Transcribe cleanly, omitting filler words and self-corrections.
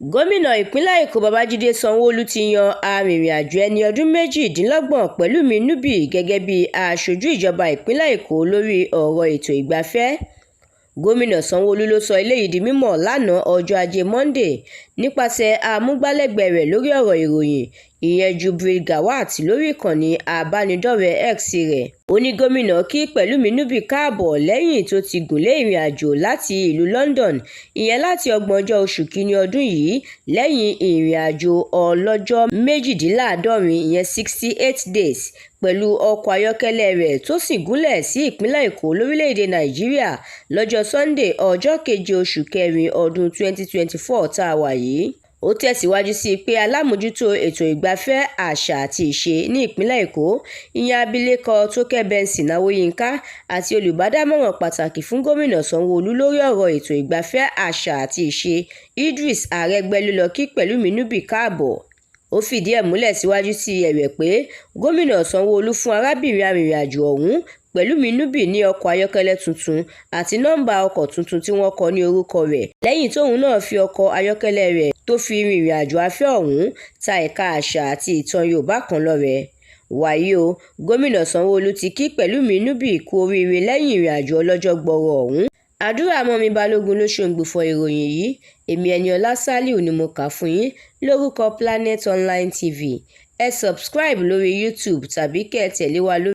Gómìnà ìpínlẹ̀ Èkó Babájídé Sanwó-Olú ti yan arìnrìn-àjò ẹni ọdún 28 Pẹ̀lúmi Nubi gẹ́gẹ́ bíi aṣojú ìjọba ìpínlẹ̀ Èkó lórí ọ̀rọ̀ ètò ìgbafẹ́. Gómìnà Sanwó-Olú ló sọ eléyìí di mímọ̀ lánàá ọjọ́ Ajé Monde nípasẹ̀ amúgbálẹ́gbẹ̀ẹ́ rẹ̀ lórí ọ̀rọ̀ ìròyìn ìyẹn Jubril Gawat lórí ìkànnì abánidọ́rẹ̀ẹ́ X rẹ̀. Ó ní gómìnà kí Pẹ̀lúmi Nubi káàbọ̀ lẹ́yìn tó ti gùnlé ìrìnàjò láti ìlú London ìyẹn láti ògbóǹjọ́ oṣù kínní ọdún yìí lẹ́yìn ìrìnàjò ọlọ́jọ́ 78 ìyẹn 68 days pẹ̀lú ọkọ̀ ayọ́kẹ́lẹ́ rẹ̀ tó sì gúnlẹ̀ sí ìpínlẹ̀ Èkó lórílẹ̀‐èdè Nàìjíríà lọ́jọ́ Sannde ọjọ́ keje oṣù kẹrin ọdún 2024 tá a wà yìí. Ó tẹ̀síwájú sí i pé alámòójútó ètò ìgbafẹ́, àṣà àti ìṣe ní ìpínlẹ̀ Èkó ìyẹn abilékọ Tókẹ́ Benson-Awoyinka àti olùbádámọ̀ràn pàtàkì fún gómìnà Sanwó-Olú lórí ọ̀rọ̀ ètò ìgbafẹ́, àṣà àti ìṣe Idris Arẹ́gbẹ́ ló lọ kí Pẹ̀lúmi Nubi káàbọ̀. Ó fìdí ẹ̀ múlẹ̀ síwájú sí i ẹ̀wẹ̀ pé gómìnà Sanwó-Olú fún arábìnrin arìnrìn-àjò ọ̀hún Pẹ̀lúmi Nubi ní ọkọ̀ ayọ́kẹ́lẹ́ tuntun àti nọ́ńbà ọkọ̀ tuntun tí wọ́n kọ ní orúkọ rẹ̀ lẹ́yìn tóun náà fi ọkọ̀ ayọ́kẹ́lẹ́ rẹ̀ tó fi rìnrìn-àjò afẹ́ ọ̀hún ta ẹ̀ka àṣà àti ìtàn Yorùbá kan lọ́rẹ. Wàyí o, gómìnà Sanwó-Olú ti kí Pẹ̀lúmi Nubi kú oríire lẹ́yìn ìrìnàjò ọlọ́jọ́ gbọọrọ ọ̀hún. Àdúrà mọ́mì Balógun ló ṣòǹgbùfọ̀ ìròyìn yìí, èmi Ẹniọlá Sálíù ni mo kà á fún yín lórúkọ Planet Online TV. Ẹ subscribe lórí YouTube tàbí kẹ́ ẹ tẹ̀lé wa lórí.